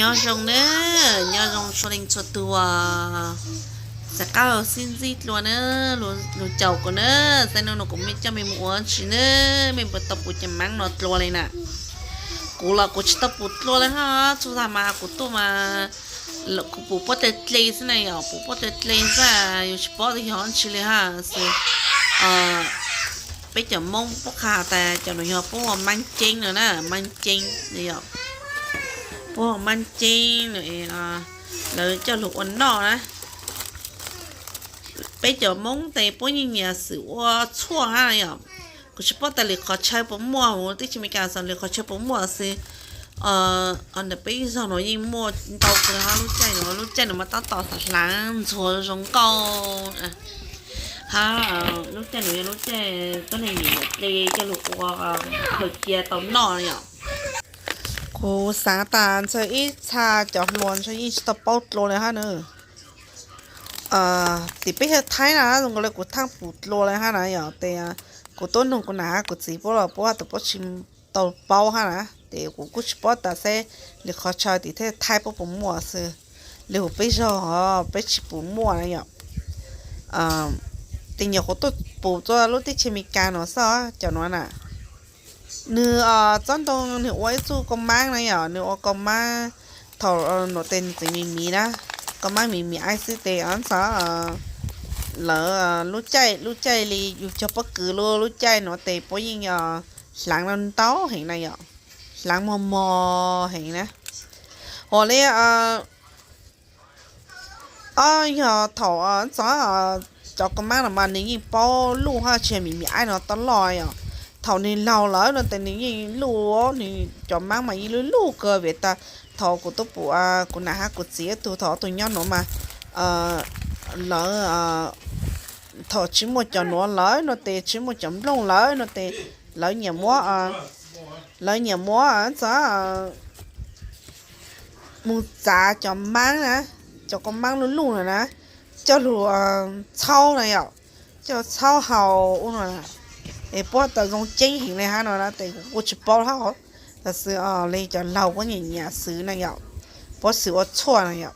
Nyob zoo na, nyob zoo txhua leej txhua tus, xav qab xib ntsib dlua na, lug caum kuv na, xav no no kuv mej coj mej mus ua tsi na, mej puas tau pum cov maab no dlua le na. Kuv los kuv tsis tau pum dlua le hab, txhua tag mas kuv tuaj mas kuv pum puab dle dle xwb na yom, pum puab dle dle xwb, yus tsis paub tias yog dab tsi li hab xwb. Peb cov Moob puab qha tas cov nuav yog puab hu ua maab ceeb no na, maab ceeb no yom, puab hu ua maab ceeb no, lawv coj lug ua noj na. Peb cov Moob tes puab yeej nyiam xwm ua tshuaj hab yom. Kuv tsis paub tas lwm qhov chaw puas muaj, huv teb chaws Amelikas xyov lwm qhov chaw puas muaj xwb. Ntawm peb zog nuav yeej muaj ntau kawg hab, lub caij nuav, lub caij nuav mas tab tom xav hlaav ntxhuav zoo nkauj hab. Lub caij nuav yog lub caij tuab neeg nyiam nyiam dle coj lug ua khaws cia tau noj yom. Kuv xaav tas ntshe ib txha cov hluas ntshe yeej tsis tau paub dlua le hab na. Tim peb chaw Thaib na zoo nkaus le kuv thaaj pum dlua le hab na yom, tes kuv tuaj noog kuv nam hab kuv txiv puab los puab tus puab tsis tau paub hab na, tes kuv kuj tsis paub tas seb lwm qhov chaw tim thaj Thaib puab puas muaj xwb. Lwm huv peb zog peb tsis pum muaj na yom. Tes nyuam qhuav tuaj pum tuaj lub teb chaws Amelikas nuav xwb cov nuav na. Nwg tsob ntoo nwg ua ib txuj kau maab na yom, nwg ua kau maab, thaum nuav tes nwg txeev miv miv na, kau maab miv miv aib xwb tes ntxov lawv lub caij, lub caij li yus cog pob kws lub, lub caij nuav tes puab yeej hlaav ntau heev na yom, hlaav mos mos heev na. Ua le ob yog thaum ntxov cov kau maab no mas nwg yeej paub luj hab tsis yog miv miv aib no tau loj yom. Thaum nwg laug lawm no tes nwg yeej luj, nwg cov maab mas yeej luj luj kawg vim tas thaum kuv tuaj pum kuv nam hab kuv txiv ib tug thaum ob tug nyob nuav mas lawv thaum tsis muaj cov nuav lawm no tes tsis muaj cov nplooj lawm no tes lawv nyiam muab, lawv nyiam muab ntxov mus txav cov maab na, cov kau maab luj luj na na, coj lug txhaub na yom, coj txhaub haus ua no na. Es puab tas zoo ceeb heev le hab no na tes kuv kuj tsis paub hab, tab sis le cov laug puab nyiam nyiam xwb na yom, puab xwm ua tshuaj na yom.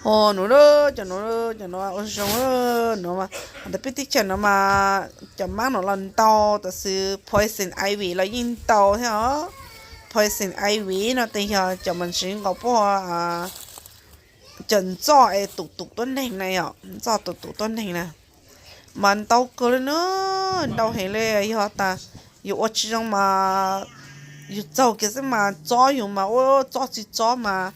Ua nuav, cov nuav, cov nuav ua zoo nuav, ntawm peb teb chaws nuav mas cov maab nuav los ntau, tab sis poison ivy los yeej ntau thiab os. Poison ivy no tes yog cov mas ntshiv nkaus puab cov ntxoj es tum tum tuab neeg na yom, ntxoj tum tum tuab neeg na. Mas ntau kawg le na, ntau heev le, yog tas yus ua tsis zoo mas yus txaug kiag xwb mas txob yus mas ua txob txi txob mas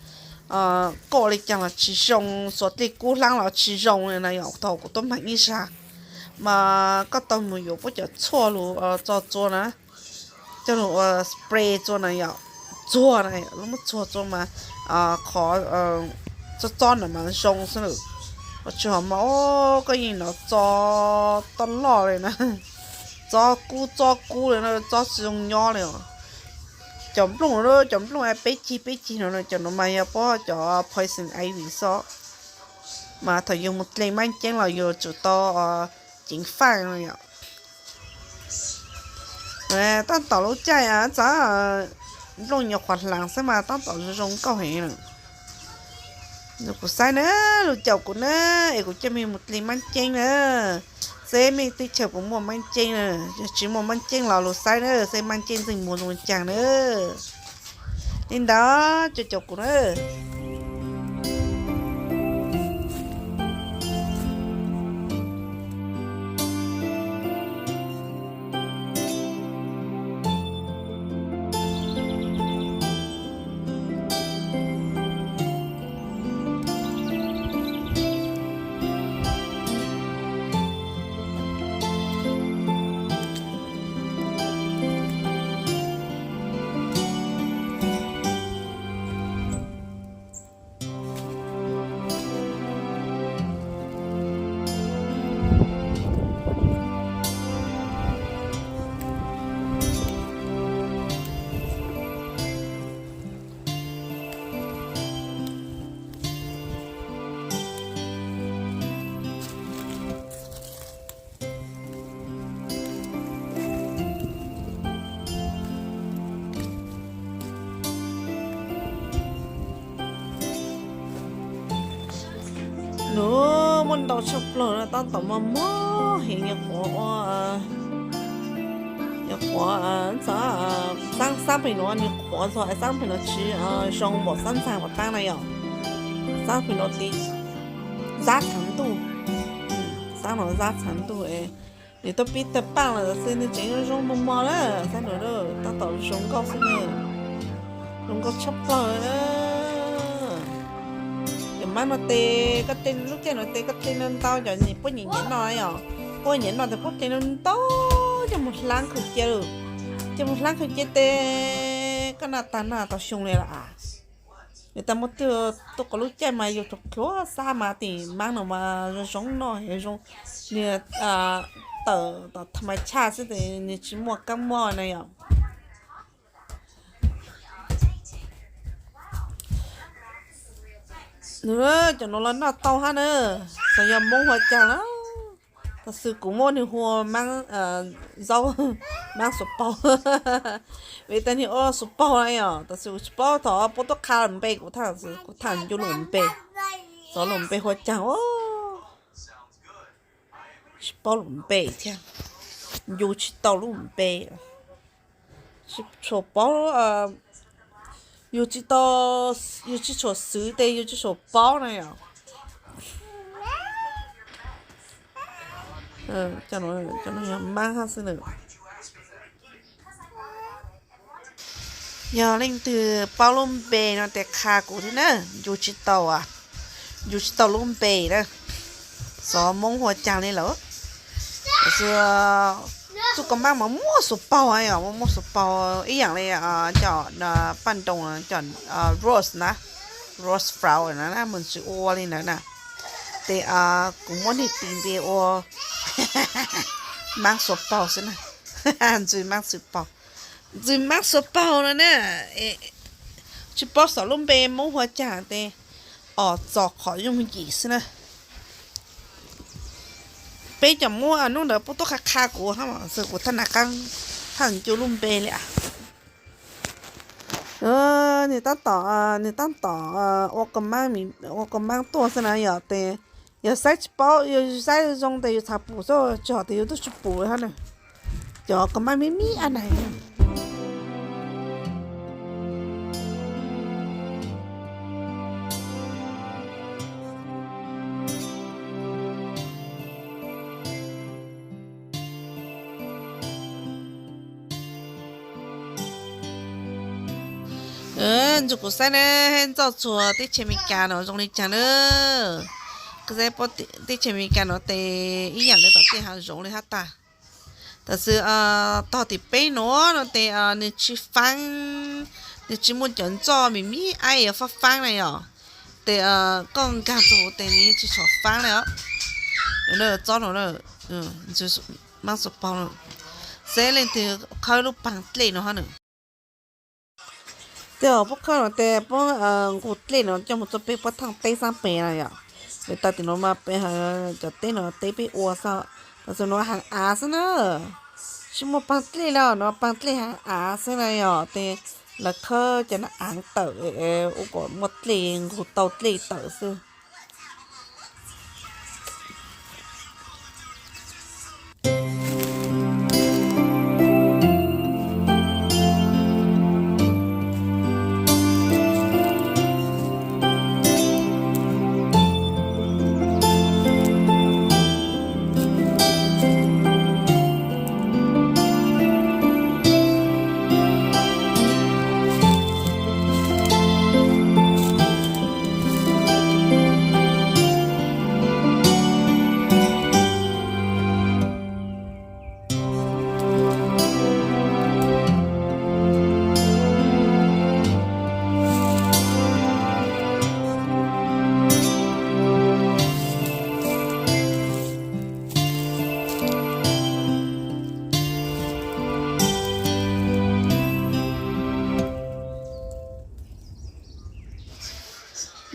kom li caag los tsis zoo, xuas dlej kub hlaab los tsis zoo na yom. Thaum kuv tuaj maag ib zag mas koj tau mus yuav puab cov tshuaj lug txog tsua na, coj lug ua spray tsua na yom, txuag na, lub muab txuag tsua mas qhov txob txob na mas zoo xwb lawm. Ua tsis hov mas koj yeej nov txob toj loj le na, txob kub txob kub le na, txob tsis zoo nyob le os. Cov nplooj, cov nplooj peb cig peb cig no, cov no mas yog puab cov poison ivy xwb. Mas thaum yus mus dle maab ceeb los yus tsum tau ceev faj no yom. Tab tom lub caij txav nplooj nyuam qhuav hlaas xwb mas tab tom zoo zoo nkauj heev na. Kuv saib na, lug caum kuv na, es kuv coj mej mus dle maab ceeb na, seb mej teb chaws puas muaj maab ceeb na. Yog tsis muaj maab ceeb los lug saib na, seb maab ceeb ntxeej muag zoo caag na. Li ntawd caum kuv na. Muaj ntau tshaj plaws no, tab tom mos mos heev, nws qhuav ua, nws qhuav, xab pem nuav nws qhuav txog, xab pem nuav tsis zoo npaum xab ntxag puas tab na yom. Xab pem nuav tiv zab txhav ntuj, xab nuav zab txhav ntuj, nws tuaj pib tawg paaj lawm xwb, nws tseem zoo mos mos na, xab nuav tab tom zoo nkauj xwb na, zoo nkauj tshaj plaws na. Cov maab no tes koj dle lub caij no tes koj dle no ntau, cov puab nyiam nyiam noj yom, puab nyiam noj tes puab dle no ntau, coj mus hlaab khaws cia lawm, coj mus hlaab khaws cia tes koj noj tag noj tau xyoo li lawm as. Nws tas muaj twg tuaj quas lub caij mas yug rua plhuav xab mas tim maab no mas zoo zoo noj zoo, nws tawm tom tha mas chaj xwb tes nws tsis muaj kab muaj na yom. Cov nuav los noj tau hab na, xyov yog Moob hu ua caag lawm. Tam sim kuv muab nwg hu ua zaub, maab xuas paug, vim tas nwg ua xuas paug na yom. Tam sim kuv tsis paub thaum puab tuaj qha lub npe kuv, kuv tham ncu lub npe, xyov lub npe hu ua caag, tsis paub lub npe thiab, ncu tsis tau lub npe, tsis tshua paub, yug tsis tau, yug tsis tshua xwv tes yug tsis tshua paub na yom. Cov no yog maab hab xwb na. Yog leej twg paub lub npe no tes qha kuv thiab na, ncu tsis tau, ncu tsis tau lub npe na, xyov Moob hu ua caag li lawm. Tam sim txuj kua maab mas muaj xuas paug yom, muaj xuas paug ib yaam li cov paj nroo, cov rose na, rose flower na, muaj ntsis ua li ntawd na. Tes kuv muab nwg tis npe ua maab xuas paug xwb na, ntxwg maab xuas paug, ntxwg maab xuas paug no na. Tsis paub xyov lub npe Moob hu ua caag tes, os, txog qhov yooj yim xwb na. Peb cov Moob hnub ntawd puab tuaj qha qha kuv hab, kuv thaj na qaab tham ncu lub npe li as. Nwg tab tom, nwg tab tom ua kua maab tuaj xwb na yom, tes yog saib tsis paub, yog saib zoo tes yus txhav pum xwb, tsis hom tes yus twb tsis pum hab na. Cov kua maab mib mib ab na. Ntsuag kuv saib na, ntxoj txuag teb chaws Amelikas no zoo li caag na. Kuv saib teb chaws Amelikas no tes ib yaam li tom tej haav zoov li hab tag. Tam sim tog tim peb nuav no tes nwg tsis faab, nwg tsis muaj cov ntxoj mim mib aib yuav faab faab na yom. Tes koj nkaag txug tes nwg tsis tshua faab na. Tsob no, maab xuas paug no, saib leej twg khawb lub paag dlej no hab na. Tej puab khawb no tes puab nqug dlej no coj mus txug peb puab thaaj teb xaab pem na yom. Vim tas tim nuav mas peb cov teb no teb peb ua xwb, tam sim nuav haav av xwb na. Tsis muaj paag dlej lawm, nuav paag dlej haav av xwb na yom. Tes lawv khawb cov naj av tawm ua kom muaj dlej nqug tau dlej tawm xwb.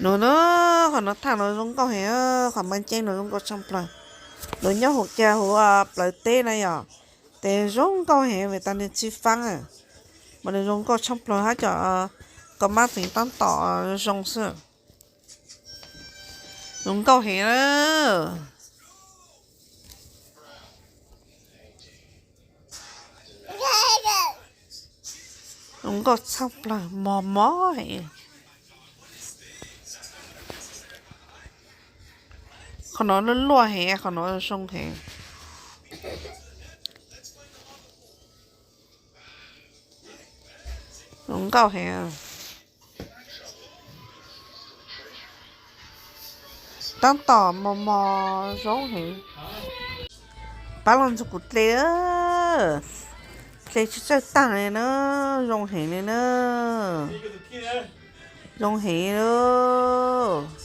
No na, qhov no thaaj no zoo nkauj heev, qhov maab ceeb no zoo nkauj tshaj plawg. Lawv nyob huv kiag huv plawv teb na yom, tes zoo nkauj heev vim tas nwg tsis faab, mas nwg zoo nkauj tshaj plawg hab cov kua maab tseem tab tom zoo xwb. Zoo nkauj heev na. Zoo nkauj tshaj plaws, mos mos heev. Qhov no luaj luaj heev, qhov no zoo heev. Zoo nkauj heev. Tab tom mos mos zoo heev. Pab los ntxuag kuv dle, dle tsis txawj tag li na, zoo heev li na. Zoo heev li.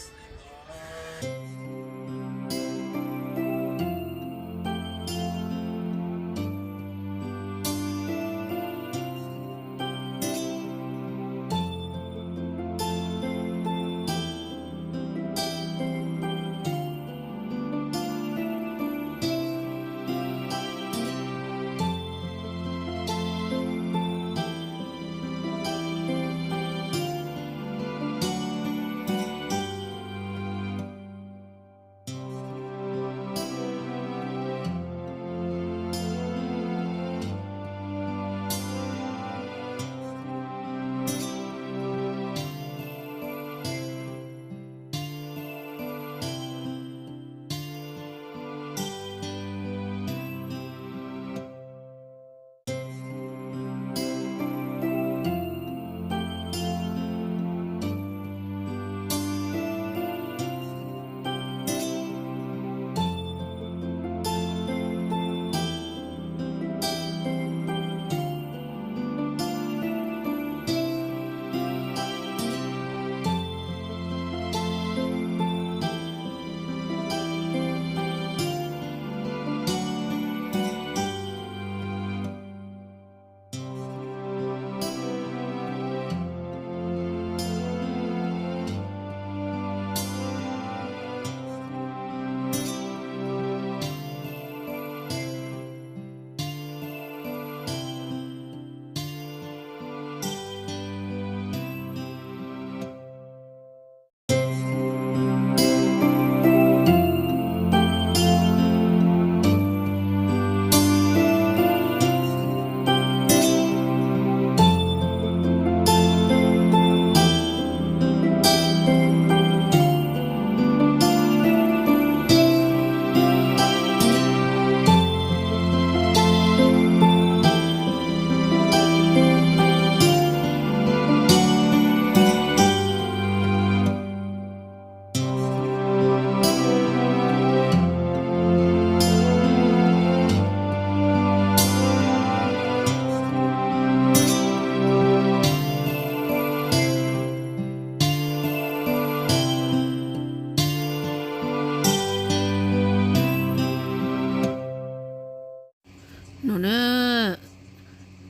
No na,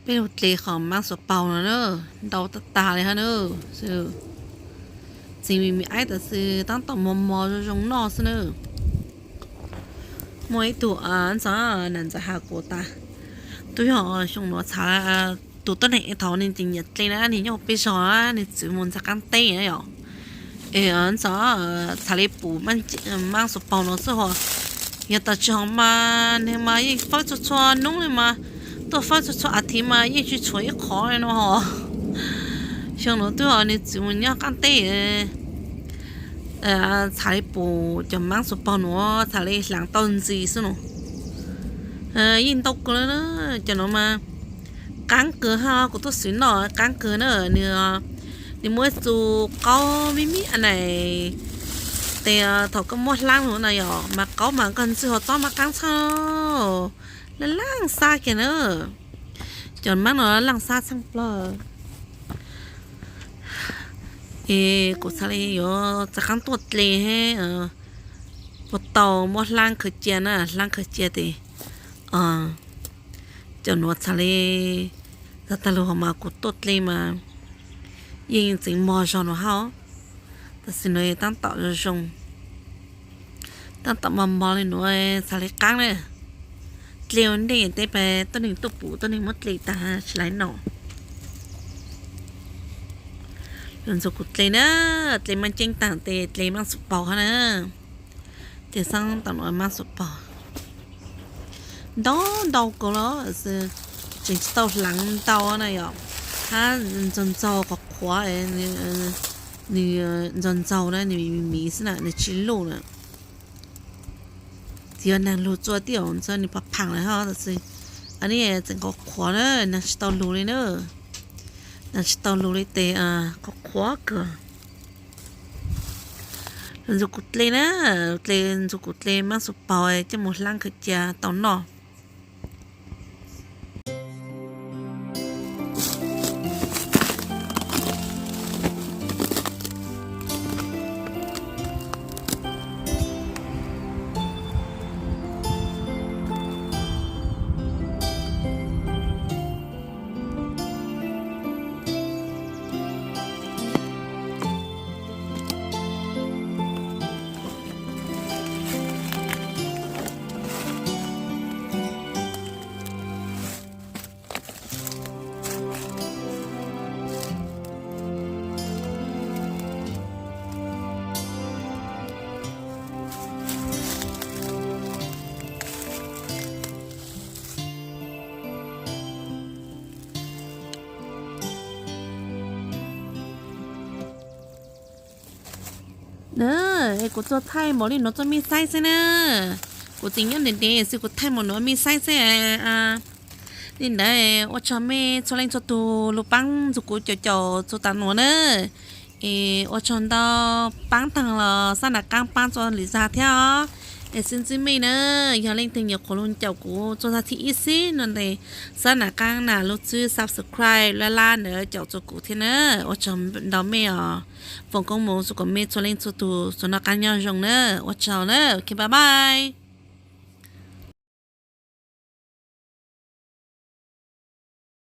peb lug dle qhov maab xuas paug no na, ntau tag tag li hab na. Txi me me aib tam xwb tab tom mos mos zoo zoo noj xwb na. Muaj ib tug ntxhais nam ntxhais has kuv tas, tub yog xyoo nuav txhais tus tuab neeg es thaum nwg tseem yam dle na nwg nyob peb zog na nwg txwv mus ntxhais qaab teb yom. Es ntxhais txhais li pum maab xuas paug no xwb hos, yog tas tsis hos mas nwg mas yeej fawb txhua txhua nub li mas, tuaj fawb txhua txhua as thiv mas yeej tsis tshuav ib qhov li no hos. Xyoo nuav twb hos nwg txwv mus nyob qaab teb, txhais li pum cov maab xuas paug nuav txhais li hlaav tau ntxiv xwb no. Yeej ntau kawg li na, cov nuav mas qaab kawg hab, kuv tuaj xwv noj qaab kawg na. Nwg, nwg muaj ib txug qaub me me a nais, tes thaum koj muab hlaab lug na yog mas qaub mas koj ntxwg hov txob mas qaab tshaj, laaj laaj xab kiag na. Cov maab no laaj xab tshaj plawg. Es kuv txhais li yuav txhais qaab tuaj dle hab puas tau muab hlaab khaws cia na, hlaab khaws cia tes cov nuav txhais li tag tag lug hov mas kuv tuaj dle mas yeej tseem mog zog nuav hab. Tam sim nuav taab tom zoo zoo, taab tom mog mog li nuav txhais li qaab na. Dle ua ntej tes pab tuab neeg tuaj pum tuab neeg muab dle taag tsis laiv nom. Lug ntxuag kuv dle na, dle maaj ceeb taag tes dle maab xuas paug hab na. Ces xab tam nuav mab xuas paug ntau ntau kawg los xwb, tseem tsis tau hlaav ntau na yom, hab ntxaug ntxaug qhuav qhuav, nws ntxaug ntxaug na, nws miv miv xwb na, nws tsis luj na. Tsis yog naag lug txua tij os, nws phaam phaam lawm hab. Nim tseem qhuav qhuav na, naag tsis tau lug li na, naag tsis tau lug li tes qhuav qhuav kawg. Ntxuav kuv dle na, dle, ntxuav kuv dle mab xuas paug coj mus hlaab khaws cia tau noj. Na, es kuv txua thaij npaum li nuav txuj mej saib xwb na. Kuv tseem nyob ntev ntev xwb kuv thaij npaum nuav mej saib xwb. Li ntawd ua tsaug mej txhua leej txhua tug lug paab ntxuav kuv caum caum txug taag nuav na. Es ua tsaug ntau, paab taag los xab nam qaab paab txua lwm zag thiab os. Es xib ntxwb mej na, yog leej twg nyuam qhuav lug caum kuv txug zag thib ib xwb no tes, xab nam qaab nam lub txwb subscribe lab lab ntawd caum txug kuv thiab na. Ua tsaug ntau mej os. Foom koob moov txug kuv mej txhua leej txhua tug txug noj qaab nyob zoo na. Ua tsaug na, ok, bye bye.